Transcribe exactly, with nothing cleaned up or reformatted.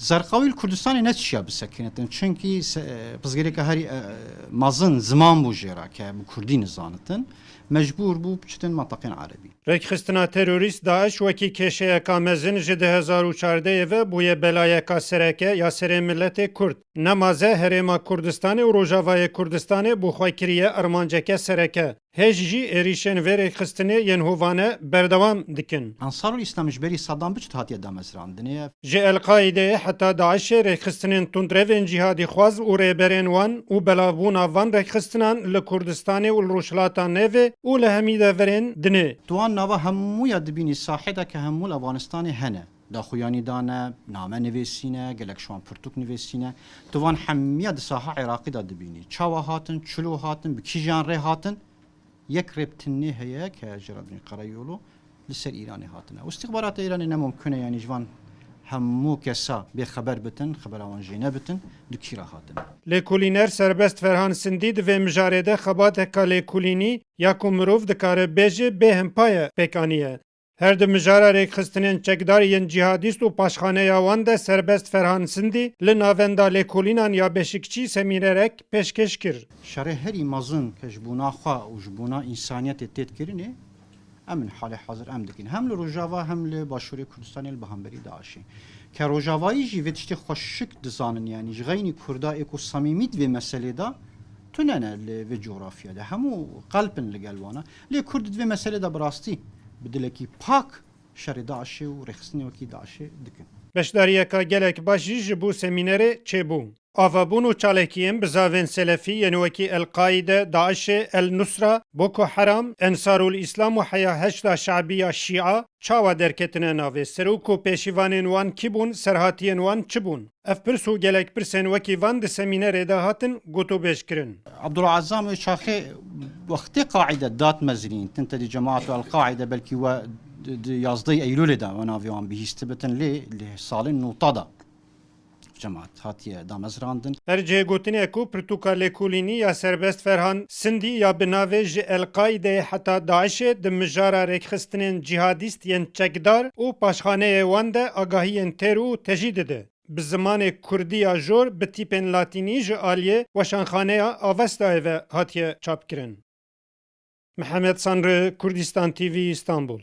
Zerqawî li Kurdistanê neçiya bisekînitin, çunkî se-, pirsgirêka herî, e, mezin ziman bû jê re ke bi kurdî nizanitin, mecbûr bû biçitin menteqên erebî. Rêkxistina terorîst DAIŞ wekî kêşeyeka mezin ji du hezar û çardehê ve bûye belayeka sereke ya serê miletê Kurd. Nemaze herêma Kurdistanê û Rojavayê Kurdistanê bo xwe kiriye armanceke sereke. Hêj jî êrîşên vê rêkxistinê yên hovane berdewam dikin. Ensarul Îslam ji berî Saddam biçit hatiye damezrandinê. Ji El-Qaîdeyê heta DAIŞê rêkxistinên tundrevên cîhadîxwaz û rêberên wan û belavbûna van rêkxistinan li Kurdistanê û li Rojhilata Nêvê û li hemî deverên dinê. Di wan nava hemûya dibînî sahê de ke hemû li Afganistanê hene. Daxuyanî dane, name nivîsîne, gelek ji wan pirtûk nivîsîne. Tu van hemiya di saha Iraqî de dibînî. Çawa hatin, çilo hatin, bi kîjan rê hatin? Yek rê bi tinê heye ke Jelaluddin Karayolu li ser Îranê hatine. Û îstîxbarata Îranê ne mumkin e, yanî ji van hemû kesa bê xeber bitin, xebera wan jê nebitin, di kî re hatine. Lêkolîner Serbest Ferhan Sindî di vê mijarê de xebateka lêkolînî ya ku mirov dikare bêje bêhempa ye pêk aniye. Her di mijara rêkxistinên çekdar yên cîhadîst û paşxaneya wan de Serbest Ferhan Sindî li navenda lêkolînan ya Beşikçî semînerek pêşkêş kir. Şerê herî mezin ke ji bona xwe û ji bona însaniyetê tê dikirinê, em in halê hazir em dikin. Hem li Rojava hem li Başûrê Kurdistanê li behamberî DAIŞê. Ke Rojavayî jî vê tiştê xweşik dizanin, yanî ji xeynî Kurda ê ku samîmî di vê meselê de tune ne li vê cografya de. Hemû qelp in li gel wana. Lê Kurd di vê meselê de bi rastî bi dilekî pak şerê DAIŞê û rêxistinê wekî DAIŞê dikin. Beşdariyeka gelek baş jî ji bo semînerê çêbû. Avabûn û çalakiyên bizavên selefî yên wekî El-Qaîde, DAIŞê, El-Nusra, Boko Haram, Ensarul Îslam û Heya Heşda Şe'bî ya Şîa çawa derketine navê? Serok û pêşîvanên wan kî bûn, serhatiyên wan çi bûn? Ev pirs û gelek pirsên wekî van di semînerê de hatin gotûbêjkirin. Abdullah Azam wê çaxê wextê Qaîde dat mezrîn, tin tedî cemaat El-Qaîde belkî we di, di yazdeh Eylûlê de we navê wan bihîstibitin, lê li salên newta de cemaat hatiye damezrandin. Her cihê gotinê ku pirtûka lêkolînî ya Serbest Ferhan Sindî ya bi navê Ji El-Qaîdeyê heta DAIŞê di mijara rêkxistinên cîhadîst yên çekdar û paşxaneyê wan de agahiyên têr û tejî dide. Bi zimanê kurdî ya jor, bi tîpên latînî ji aliyê Weşanxaneya Avestayê ve hatiye çapkirin. Mihemed Sanri, Kurdistan T V, Îstanbul.